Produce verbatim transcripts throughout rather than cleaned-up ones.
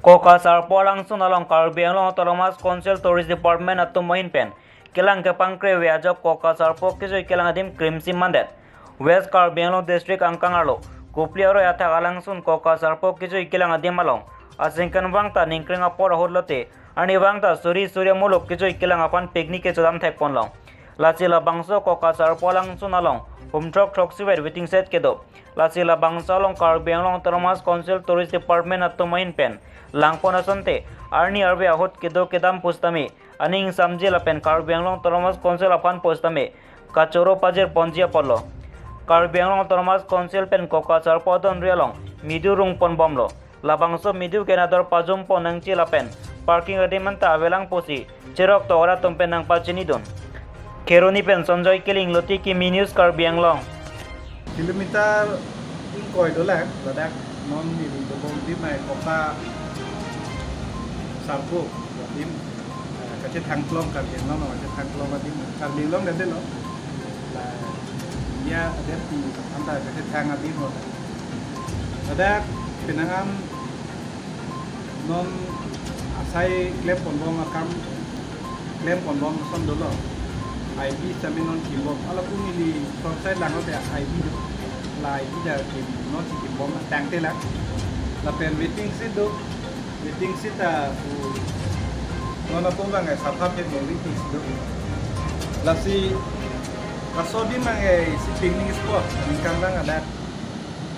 Koka Sarpo alangsun along Karbi Anglong Autonomous Council Tourist Department atum ahin pen kelang kepangkre ave ajok Koka Sarpo kejui kelang adim krimsi mandet. West Karbi Anglong District angkang arlo Kopili aroi athak alangsun Koka Sarpo kejui kelang adim along aningkan vang ta ningkreng apor ahut lote arni vang ta suri suri amuluk kejui kelang aphan picnic kechodam thekponlong. Lasi labangso Koka Sarpo alangsun along hum throk throksi vet waiting shed kedo. Lasi labangso along Karbi Anglong Autonomous Council Tourist Department atum ahin pen langpon asonte arni arve ahut kedo kedam pusitame aning samji lapen Karbi Anglong Autonomous Council aphan pusitame kachoro pajir ponji apotlo. Karbi Anglong Autonomous Council pen Koka Sarpo adonri along midu rung ponbomlo. Labangso midu ke nador pajum pon nangji lapen parking adim anta avelang pusi cherok tovar atum pen nangpachinidun. Kheroni pen Sanjoy Killing, Loti Kimi News, Karbi Anglong. Kilometer ingkoi dolang, ladak non neli dobom adim mai Koka Sarpo adim, eh, kachethangklong Karbi Anglong, kachethangklong adim, Karbi Anglong dede lo. La, India adet ti anta kachethang adim lo. Ladak penang an non asai klem ponbom akam, klem ponbom ason dolo. I P sitame non kimbom. Ala pu neli front side lang lote I P do. La I P ta kim, non si kimbom tangte la. Lapen waiting shed do. Waiting shed ta pu non apo bang eh sapha phet mo waiting shed do. Lasi laso adim bang eh isi picnic spot. Ningkan lang ada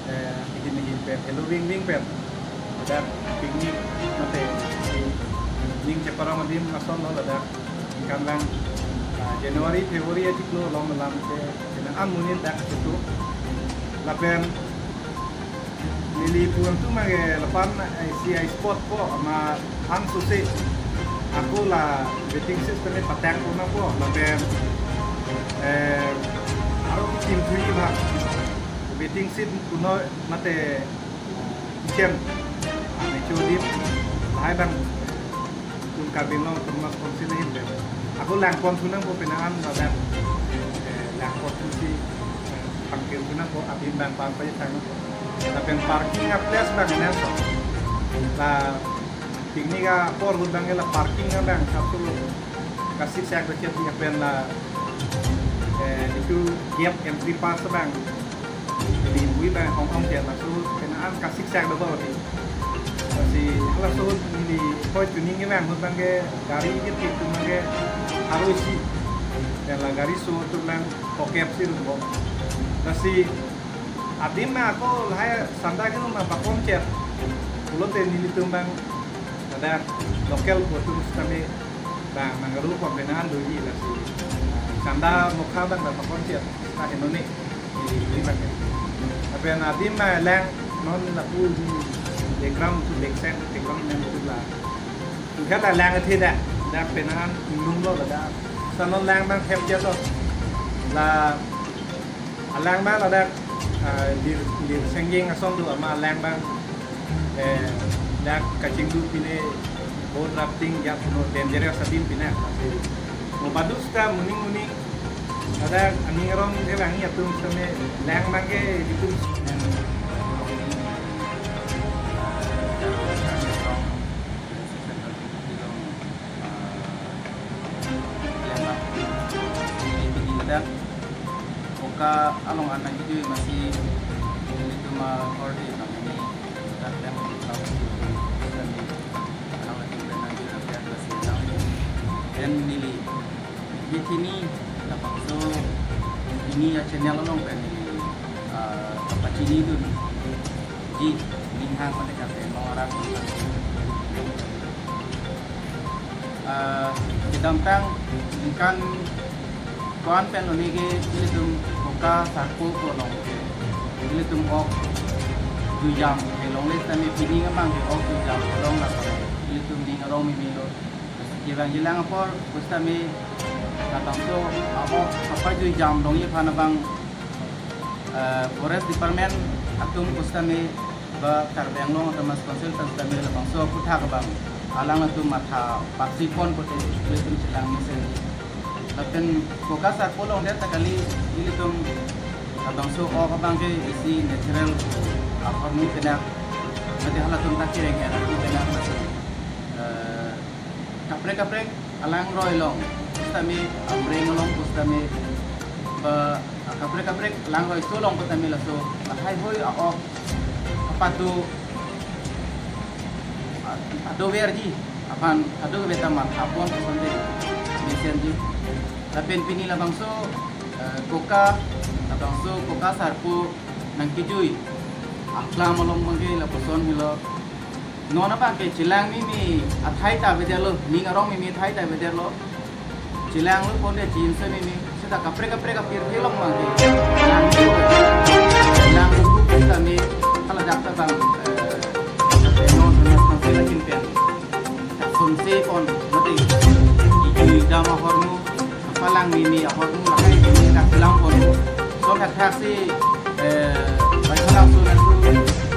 eh, ahin ahin pen, helo ving ving pen. Ladak picnic mate si ning cheparong adim ason lo ladak. Ningkan lang, ah, January, February achiklo along alam ke, kena amunin dak situ. Lapen neli pulang tu mage lapan, eh, si I spot po ama ang susi. Ako la waiting shed tane patang puna po. Lapen, eh, aro kikim thui bhag. Waiting shed kuno mate kitchen. Ame chodim. Lahai bang kun Karbi Anglong Autonomous Council ahin pen. Ako langpon thu nangpo penang an ladak, eh, langpon thusi, eh, pangkir thu nangpo adim bang pang pajak nangpo. Lapen parking a place bang nangpo. La picnic apor ahut bang la parking abang satu kasik sak kecil lapen la, eh, itu gate entry pass bang. Jadi bui bang ong ong dia laso penang an kasik sak do bawati. Lasi laso neli poi tuning ke bang ahut bang ke gari ke ti tu bang ke harus isi. Dan la gari so tu bang pokep si rumbo. Lasi adim ma ako lahai sanda ke ma pakom chet. Pulote nelitum bang ada local botu kami bang nangaru pon penang an doji lasi. Sanda mokha bang da pakom chet. Ta henone. Neli bang. Lapen adim ma lang non lapu di Tekram tu Teksang tu Tekram nem tu la. Tu kata lang athe da. Da penang an inglum lo da. Sa non lang bang thep chet lo. La alang bang ladak, ah, lir, lir sengging ason do ama alang bang, eh, dak kachingdu pine boat rafting ya puno dangerous adim pine. Mo badus ta muning muning ladak aning arong ke bang ya tum same lang bang ke ditum. Dak Koka along anak itu masih itu mah order kami ini. Dak yang kami anak itu dan nanti nanti ada si anak itu. Dan neli di sini dapat so ini ya channel along kan neli, ah, apa sini itu. Ji, ninghang mane kate, nong arak. Ah, kedamtang ningkan ko-an pen lone ke ilitum Koka Sarpo ko long ke. Ilitum ok jujam ke longle tame pini ngamang ke ok jujam long la. Ilitum ning arong mimi lo. Kevang jilang apor pusitame labangso a-ok apa jujam longji aphan abang, eh, Forest Department atum pusitame ba Karbi Anglong Autonomous Council pusitame labangso aphuthak abang alang atum matha paksi pon pote ilitum chelang mesen. Lapen Koka Sarpo longdet ta kali ilitum labangso ok abang ke isi natural aphormu kena. Mate halatum ta kereng ya, aku benar masih. Eh, kaprek kaprek alangroi along, sitame amreng along, sitame ba kaprek kaprek alangroi so along sitame laso lahai hoi a-ok apatu, apatu verji aphan adu beta mathapon kosonde mesenji. Lapen pini labangso, eh, koka, labangso koka sarpo nangkejui aklam along abangke lapuson helo. Non abangke chelang mimi athai ta avedetlo, ning arong mimi athai ta avedetlo. Chelanglo ponde chinse mimi, seta kaprek kaprek apirthe along abangke chelang, chelang buku sitame hala dak ta abang, eh, non non non sila kinpen. Chasonse pon, mate ijui dam ahormu, palang mimi ahormu, lahai mimi kachelang pon. So thakthak si, eh, bai palang so laso,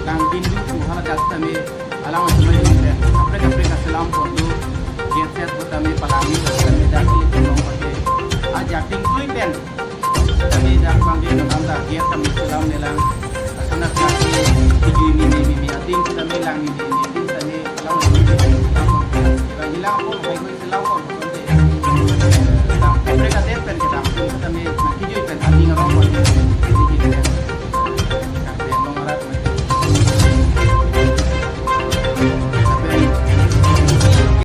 lang bindu tu hala dak sitame alang sitame, kaprek kaprek kachelang pon tu. Get set sitame palang ni sitame dak si tulong pake. Ajak tingklui pen sitame dak abangke nonam dak get sitame chelang nelang. Asana klasi ijui mimi mimi atin sitame lang mimi mimi atin sitame alang sitame chelang pon. Bai chelang pon